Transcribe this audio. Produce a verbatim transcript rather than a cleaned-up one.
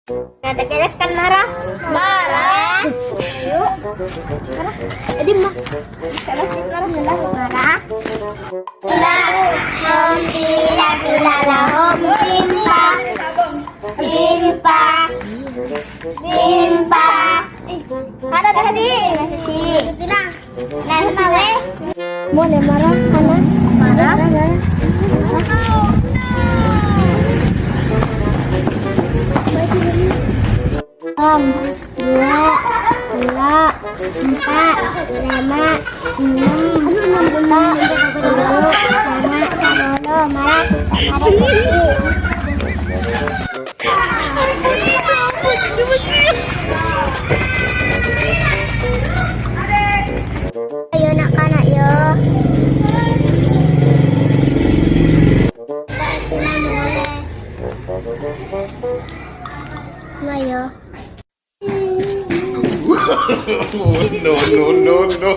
Kata-kata kan marah. Marah. Yuk. Marah. Jadi, Ma. Salah sih, marah, marah, marah. Lahum, bila, bila lahum, limpa. Limpa. Limpa. Ada tadi. Bilang. Nah, sama, weh. Mau deh marah, mana? Marah? Marah, marah. Om, dua, dua, empat, lima, enam, empat, tujuh, lima, sepuluh, marah, marah. Ayo, nak-kanak, yo. Ayo. No, no, no, no.